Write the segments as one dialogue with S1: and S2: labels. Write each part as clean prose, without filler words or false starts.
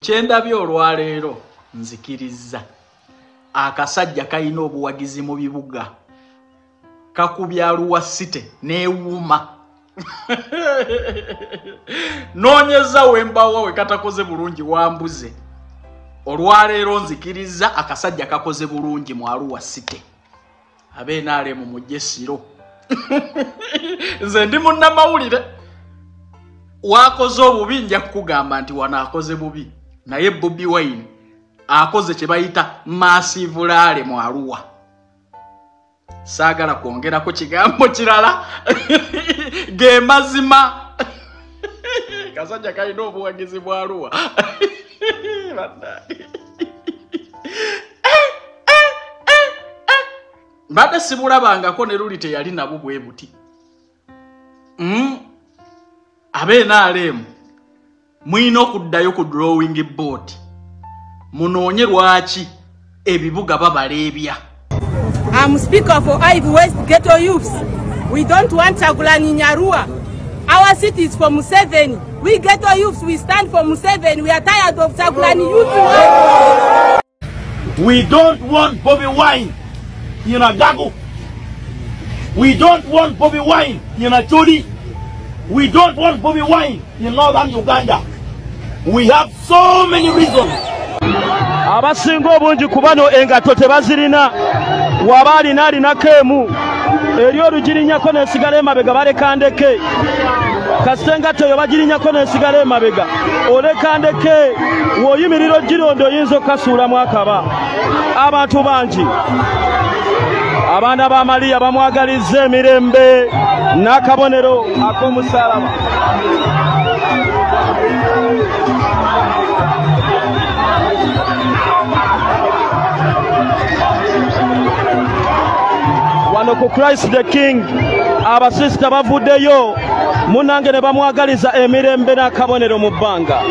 S1: Kyendabye olwaleero nzikirizza akasajja kalina obuwagizi mu bibuga kakubya Arua City n'ewuuma. Noonyeza wembawa we katakoze bulungi wambuze. Olwaleero nzikirizza akasajja kakoze bulungi mu Arua City. Ab'NRM mujje Siro. Nze ndi munnamawulire. Wakoze obubi nja kukugamba nti wano akoze bubi. Naye Bobi Wine akoze kye bayita massive rally mu Arua. Saagala kwongerako kigambo kirala. Ge mazima. Kasajja kalina obuwagizi bwa Arua. Mbadde sibulabangako ne luli teyali nabwo bwe buti. Ab'NRM mulina okuddayo ku drawing board munoonye lwaki ebibuga babaleebya.
S2: I'm speaker for Ivy West Ghetto Youths. We don't want Kyagulanyi in Arua. Our city is for Museveni. We ghetto youths, we stand for Museveni. We are tired of Kyagulanyi youth.
S3: We don't want Bobi Wine in Agago. We don't want Bobi Wine in Acholi. We don't want Bobi Wine in northern Uganda. We have so many reasons.
S4: Abasinga obungi ku bano engatto tebazirina, waba alina alinako emu eri olugirinyako n'esigala emabega baleka ndeke. Kasita engatto eyo bagirinyako n'esigala emabega oleka ndeke, w'oyimirira ogironda oyinza okukasuulamu akaba. Abantu bangi abaana ba Mariya bamwagalizza emirembe n'akabonero ak'omusaalaba. Wano ku Christ the King abasisita bavuddeyo munnange ne bamwagaliza emirembe n'akabonero mu bbanga.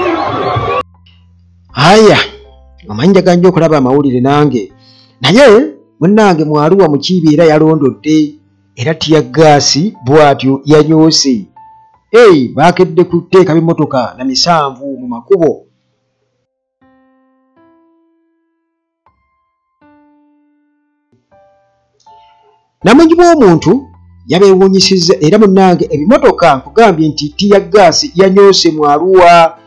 S5: Aya, omanyi njagala nnyo okulaba amawulire nange, naye munnange mu Arua mu Kiibi era yalondodde era tiyaggaasi bw'atyo yanyoose. Baakedde kuteeka bimotoka na misanvu mu makubo. Namungi bw'omuntu yabeewuunyisizza era munnange ebimotoka nkugambye nti tiyaggaasi yanyoose mu Arua.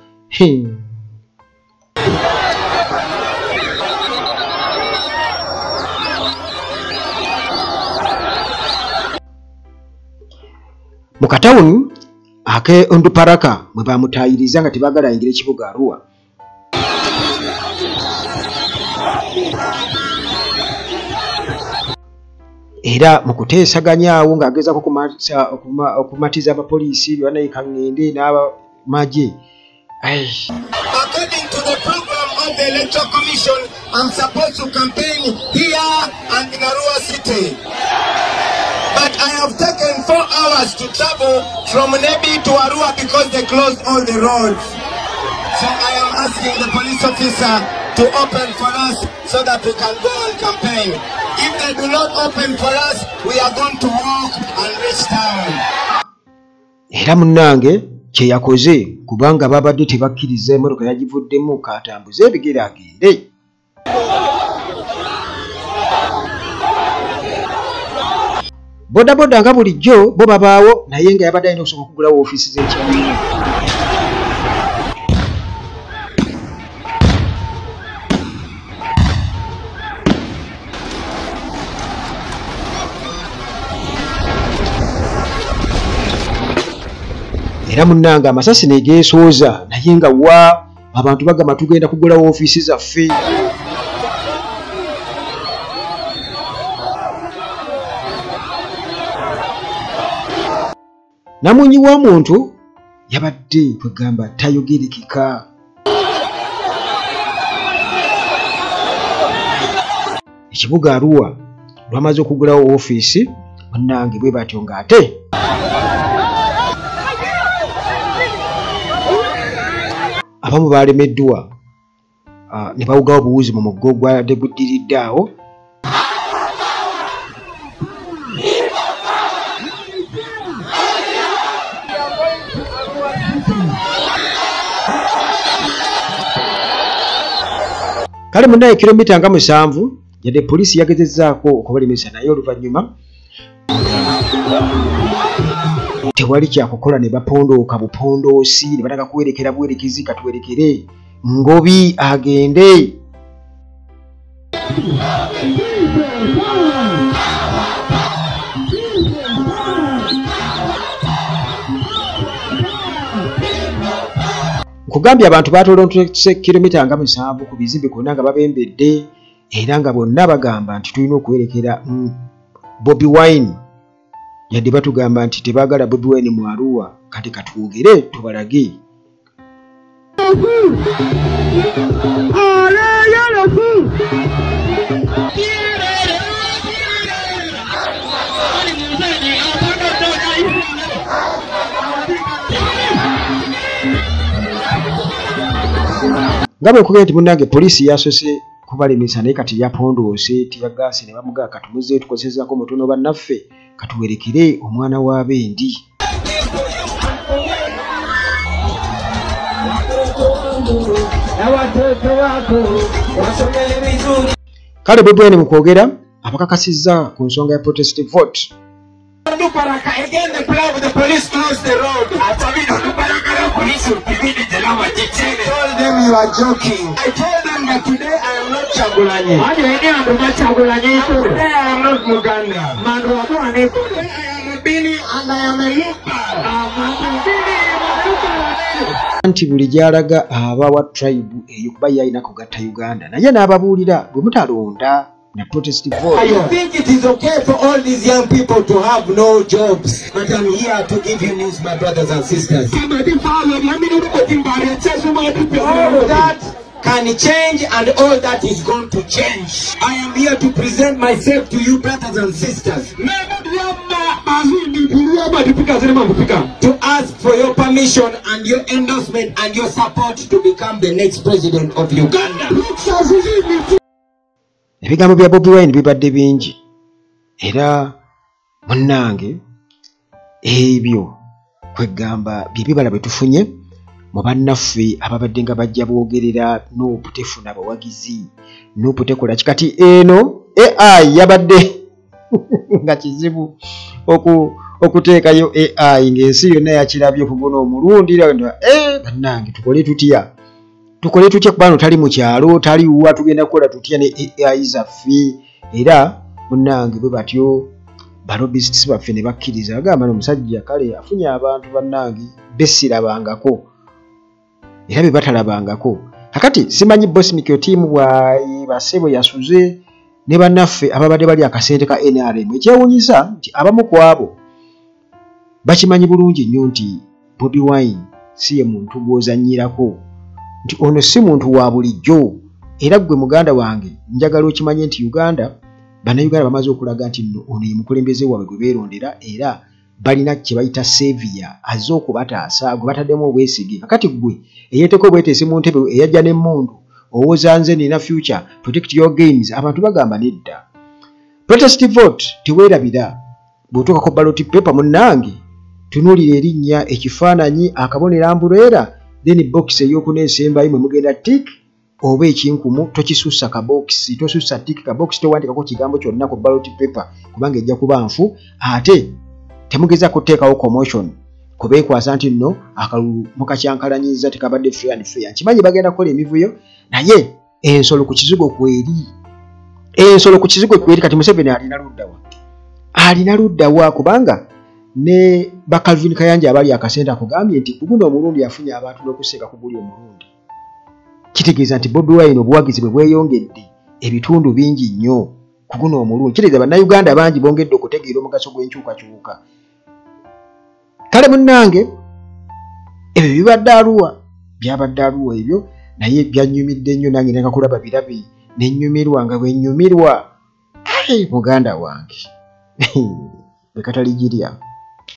S5: Mu katawuni ake Onduparaka mwe bamutaayiriza nga tebaagala ayingire ekibuga Arua. Era mu kuteesaganya awo ng'agezaako okumatiza abapoliisi banaye kaŋŋende n'abamagye.
S6: According to the program of the Electoral Commission, I'm supposed to campaign here and in Arua City. But I have taken 4 hours to travel from Nebi to Arua because they closed all the roads. So I am asking the police officer to open for us so that we can go and campaign. If they do not open for us, we are going to walk and reach town.
S5: Era munnange kye yakoze kubanga babadde tebakkiriza emmotoka yagivuddemu k'atambuze ebigere agende. Bodaboda nga bulijjo bo babaawo naye nga yabadde alina okusooka okugulawo ofiisi z'ekyalo. Era munnange amasasi ne geesooza naye nga wa abantu bagamba tugenda kugulawo ofiisi zaffe. Namunyi wa muntu yabadde kwegamba tayogerekeka. Ekibuga Arua lwamaze okugulawo ofiisi munnange bwe batyo ng'ate abamu balemeddwa ne bawugawo obuwuzi mu muggo ogwabadde guddiridde awo. Kale munnaye kilomita nga 7 yadde poliisi yagezezzaako okubalemesa, naye oluvannyuma tewali kyakukola ne bapondooka bupondoosi ne bataka kuwerekera buwerekezi, katuwerekere Ngobi agende. Nkugambye abantu batolontose kilomita nga 7 ku bizimbe kwonna nga babembedde, era nga bonna bagamba nti tulina okuwerekera Bobi Wine. Yadde batugamba nti tebaagala Bobi Wine mu Arua, kati katwogere tubalage. Nga bwe nkugambye nti munnange poliisi yasoose kubalemesa, naye kati yapondoose tiyagaasi ne bamugaa katumuze tukozezaako mutono bannaffe katuwerekere omwana w'abendi. Kale Bobi Wine mu kwogera abakakasizza ku nsonga ya protest vote.
S6: Again, the plan with the police closed the road. I told them you are joking. I told them that today I am not Kyagulanyi. Today I am not Muganda. Today I am a Bini and I am a Lupa.
S5: Anti buli gy'alaga abawa tribe eyo kuba ye alina kugatta Uganda, naye n'ababuulira bwe mutalonda na protest vote.
S6: I think it is okay for all these young people to have no jobs, but I'm here to give you news, my brothers and sisters. All that can change and all that is going to change. I am here to present myself to you, brothers and sisters, to ask for your permission and your endorsement and your support to become the next president of Uganda.
S5: Ebigambo bya Bobi Wine bibadde bingi, era munnange ebyo kwegamba bye bibala bwe tufunye mu bannaffe ababadde nga bajja boogerera NUP tefuna bawagizi, NUP tekola ki. Kati eno AI yabadde nga kizibu okuteekayo AI ng'ensi yonna yakirabye ku guno omulundi. Bannange tukole tutya? Tukole tutya kubano tali mu kyalo, tali wa, tugenda kukola tutya ne AI zaffe? Era munnange bwe batyo balobbists baffe ne bakkiriza, bagamba n'omusajja kale afunye abantu bannange besirabangako era be batalabangako. Kakati simanyi Bosmic team bwayebase bwe yasuze ne bannaffe ababadde bali akasente ka NRM. Ekyewuunyisa nti abamu ku abo bakimanyi bulungi nnyo nti Bobi Wine si ye muntu gw'ozannyirako, nti ono si muntu wa bulijjo. Era ggwe muganda wange njagala okimanye nti Uganda, bannayuganda bamaze okulaga nti nno ono ye mukulembeze waabwe gwe beerondera, era balina kye bayita savior azze okubataasa gwe bataddemu obwesige. Kakati ggwe eyeeteka obweteesi mu ntebe eyajja n'emmundu owooza nze nina future, protect your gains, abantu bagamba nedda. Protest vote teweerabira, bw'otuuka ku ballot paper munnange tunuulira erinnya, ekifaananyi, akabonero ambuleera, then box ey'okuna esembayo mwe mugenda tick oba ekinkumu. Tokisussa kabokisi, tosussa tick kabokisi, towandikako kigambo kyonna ku ballot paper kubanga ejja kuba nfu. Ate temugezaako kuteekawo commotion kubeekwasa nti nno akalulu mukakyankalanyiza tekabadde fair and fair. Nkimanyi bagenda kukola emivuyo, naye ensolo ku kizigo kweri, ensolo ku kizigo kweri. Kati Museveni alina luddawa? Alina luddawa? Kubanga ne ba Calvin Kayanja abali akasente akugambye nti guno omulundi afunye abantu n'okuseeka ku guli omulundi. Kitegeeza nti Bobi Wine obuwagizi bwe bweyongedde ebitundu bingi nnyo ku guno omulundi. Kitegeeza bannayuganda bangi bongedde okutegeera omugaso gw'enkyukakyuka. Kale munnange ebyo bibadde Arua, byabadde Arua ebyo, naye byannyumidde nnyo nange nenga kulaba birabi ne nnyumirwa nga bwe nnyumirwa. Ai muganda wange bwe kataligirya.